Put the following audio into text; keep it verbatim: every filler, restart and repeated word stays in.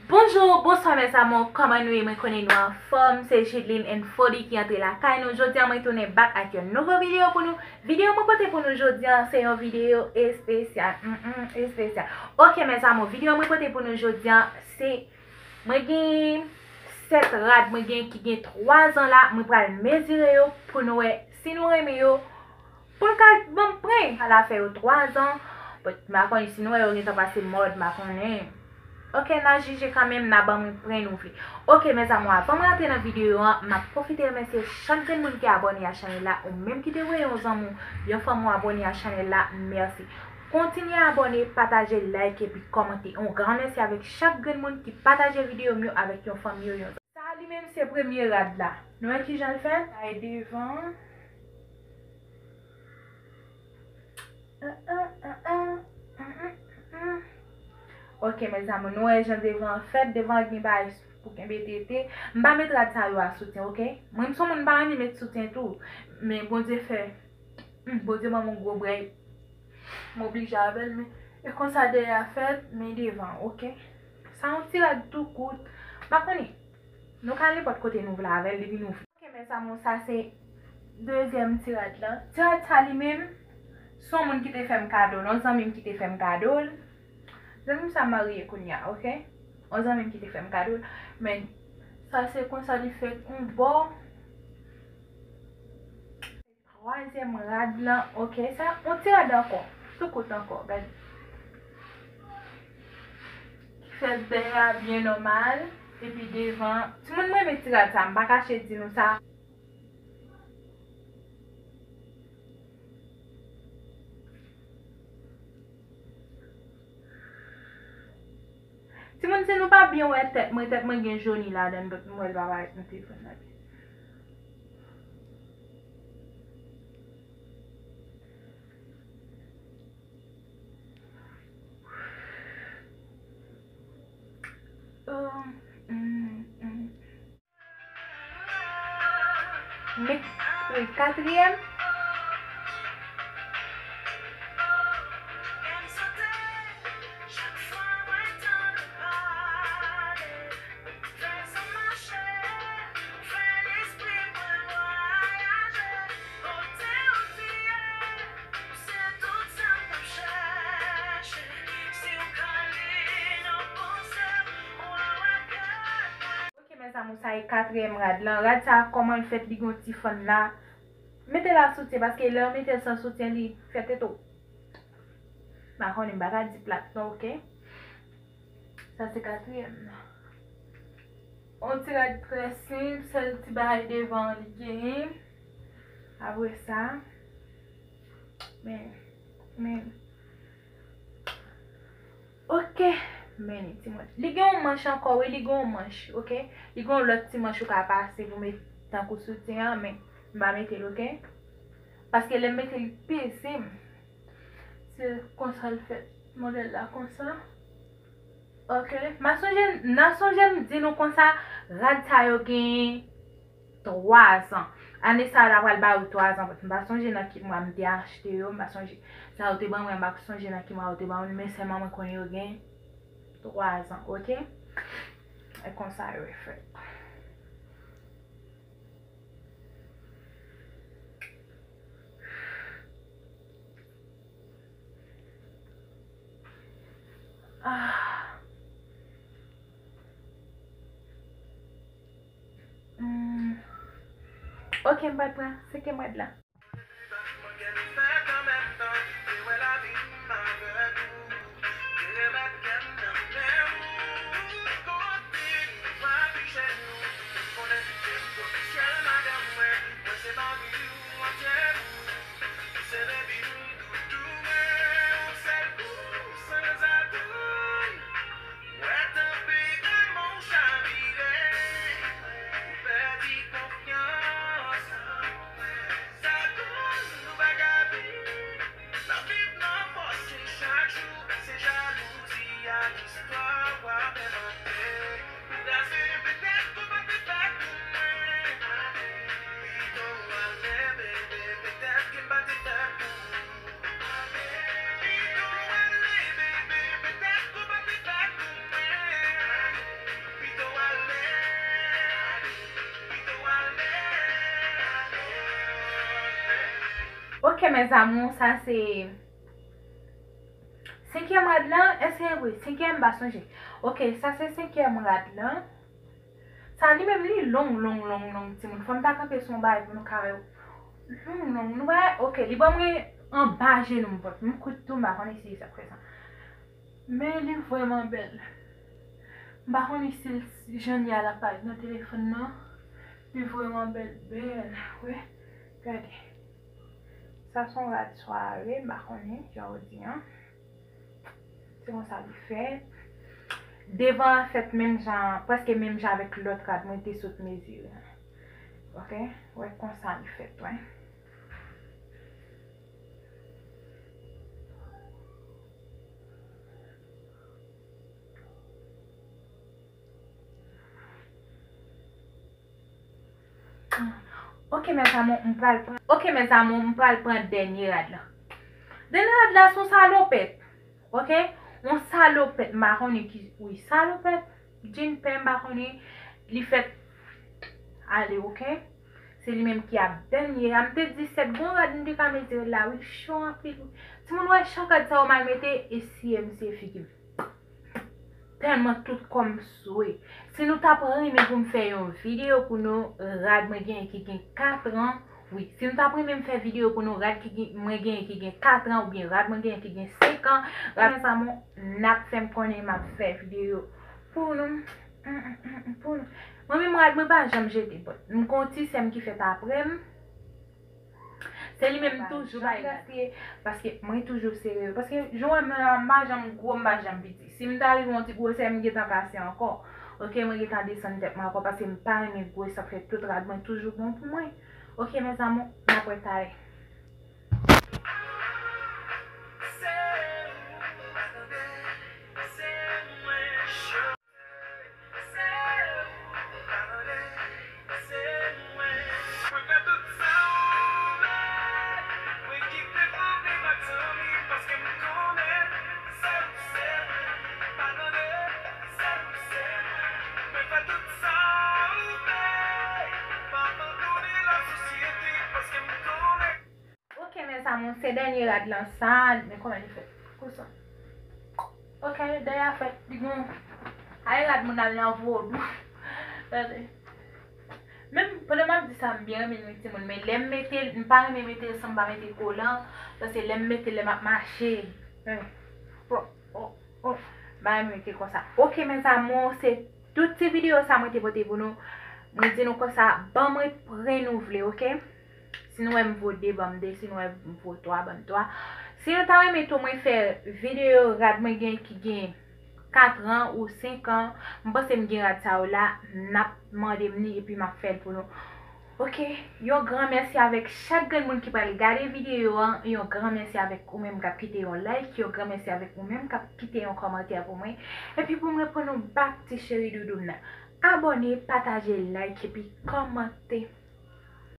Bonjou, bonswa mes amours, kòman nou ye? Mwen konnen nou anfòm, se Judeline and Fody ki antre lakay nou. Jodi a mwen tounen back ak yon nouvo videyo pou nou. Videyo mwen pote pou nou jodi a se yon videyo espesyal. Mm, mm, espesyal. Ok mes amours, videyo mwen pote pou nou jodi a se, mwen gen sèt rad, mwen gen ki gen twa zan la, mwen pral mezire yo pou nou wè si nou renmen yo. Pou l ka ban m pran, al a fè yo twa zan. But m pa konnen si nou wè yo gentan pase mòd, m pa konnen. Ok, n a jije kanmenm, n a ban mwen pran nou vle. Ok mes amours, avan mwen antre nan videyo an, m ap pwofite remèsye chak grenn moun ki abòne a chanèl la, ou menm ki te voye yon zanmi w, yon fanmi w abòne a chanèl la, mèsi. Kontinye abòne, pataje, like epi kòmante. Yon gran mèsi avèk chak grenn moun ki pataje videyo m yo avèk yon fanmi yo, yon zanmi. Sa li menm se premye rad la. Nou wè kijan l fèt? Bay devan. Ok mes amours, nou wè jan devan an fèt, devan an gen bagay pou kenbe tete. M pa met rad sa yo a soutyen, ok? Mwen m se yon moun m pa renmen met soutyen tou, men Bondye fè, hmm, Bondye ban m yon gwo brèy, m oblije avè l, men e konsa dèyè a fèt, men devan, ok? Sa yon ti rad tou kout, m pa konnen. Nou ka nenpòt kote nou vle avè l depi nou vle. Ok mes amours, sa se dezyèm ti rad lan. Ti rad sa li menm, se yon moun ki te fè m kado l, yon zanmi m ki te fè m kado l. Zanmi m sa marye kounye a, ok? Yon zanmi m ki te fè m kado l. Men sa se konsa li fèt yon bò. Twazyèm rad lan, ok, sa yon ti rad ankò, tou kout ankò, gade. Ki fè dèyè a byen nòmal, epi devan. Timoun, mwen renmen ti rad sa, m pa kache di nou sa. Timoun, si nou pa byen wè tèt mwen, tèt mwen gen joni ladan l, but m wè l pa parèt nan telefòn nan byen. Um, mm, mm. Met, wi, katriyèm. Ok mes amours, sa e katriyèm rad lan. Rad sa kòman l fèt, li gen yon ti fann la. Mete l a soutyen, paske lè w mete l san soutyen, li fè tete w. M pa konnen, m pa ka di plat non, ok? Sa se katriyèm nan. Yon ti rad trè senp, sèl ti bagay devan an li genyen. Apre sa, men, men. Ok, men li timoun. Li gen yon manch ankò, wi, li gen yon manch, ok? Li gen yon lòt ti manch ou ka pase pou met tankou soutyen an, men m pa mete l, ok? Paske lè m mete l, li peze m. Se konsa l fèt. Modèl la konsa. Ok. M a sonje, n a sonje m di nou konsa, rad sa yo gen twa zan. Ane sa a, l a pral ba yo twa zan, but m pa sonje nan ki mwa m te achte yo, m pa sonje. Sa yo te ban mwen, m pa sonje nan ki mwa yo te ban mwen, men sèlman mwen konnen yo gen twa zan, ok? E konsa yo fèt. Ah. Hmm. Ok, m pral pran senkyèm rad la. Mes amours, sa se senkyèm rad lan. Èske vre? Senkyèm, m pa sonje. Ok, sa se senkyèm rad lan. Sa li menm li long, long, long, long, timoun. Fò m ta kanpe sou yon bagay pou nou ka wè. Long, long. Nou wè? Ok, li ban mwen anba jenou m, but m kout tou, m pa konnen si sa k fè sa. Men li vrèman bèl. M pa konnen si l, jan li a l ap parèt nan telefòn nan. Li vrèman bèl, bèl. Wi, gade. Sa se yon rad sware, m pa konnen, jan w di an. Se konsa li fèt. Devan an fèt menm jan, prèske menm jan avèk lòt rad mwen te sot mezire an. Ok? Wè konsa li fèt, wè. Ok, mes amours, m pral pran. Ok, mes amours, m pral pran dènye rad la. Dènye rad la se yon salopèt. Ok? Yon salopèt, m pa konnen ki, wi, salopèt, jean pè, m pa konnen, li fèt. Ale, ok? Se li menm ki ap dènye a. M te di sèt bon rad m te ka mete la, wi, cho anpil, wi. Timoun wè chak rad sa yo m al mete, e si M C figi m. Tèlman tout kò m swe. Si nou t ap renmen pou m fè yon videyo pou nou, rad mwen genyen ki gen kat an, wi. Si nou t ap renmen m fè videyo pou nou, rad ki gen, mwen genyen ki gen kat an, oubyen rad mwen genyen ki gen senk an, rad mes amours, n ap fè m konnen m ap fè videyo pou nou. Pou nou. Mwen menm rad mwen pa janm jete, but m gon ti sè m ki fèt apre m. Se li menm m toujou bay gaspiye, paske mwen toujou serye yo. Paske jan w wè m la, m pa janm gwo, m pa janm piti. Si m ta rive yon ti gwosè, m gentan kase ankò. Ok, mwen gentan desann tèt mwen ankò, paske m pa renmen gwo, sa fè tout rad mwen toujou bon pou mwen. Ok, mes amours, n ap wè talè. Ok, mes amours, se dènye rad lan sa, men kòman li fèt? Konsa. Ok, dèyè a fèt, li gon. Ay, rad moun al nan vodou. Tande. Menm pandan m ap di sa, m byen renmen l, wi, timoun, men lè m mete l, m pa renmen mete l san m pa mete kolan, paske lè m mete l, lè m ap mache, hmm, oh, oh, oh, m pa renmen mete l konsa. Ok, mes amours, se tout ti videyo sa mwen te pote pou nou. Mwen di nou konsa, ban mwen renouvle, ok? Si nou wè m voye de, ban m de. Si nou wè m voye twa, ban m twa. Si nou ta renmen tou mwen fè videyo rad mwen gen ki gen kat an ou senk an, m panse m gen rad sa yo la, n ap mande m li epi m ap fè l pou nou. Ok, yon gran mèsi avèk chak grenn moun ki pral gade videyo an, yon gran mèsi avèk ou menm k ap kite yon like, yon gran mèsi avèk ou menm k ap kite yon kòmantè pou mwen. Epi pou m reponn nou back, ti cheri doudou m nan. Abòne, pataje, like epi kòmante.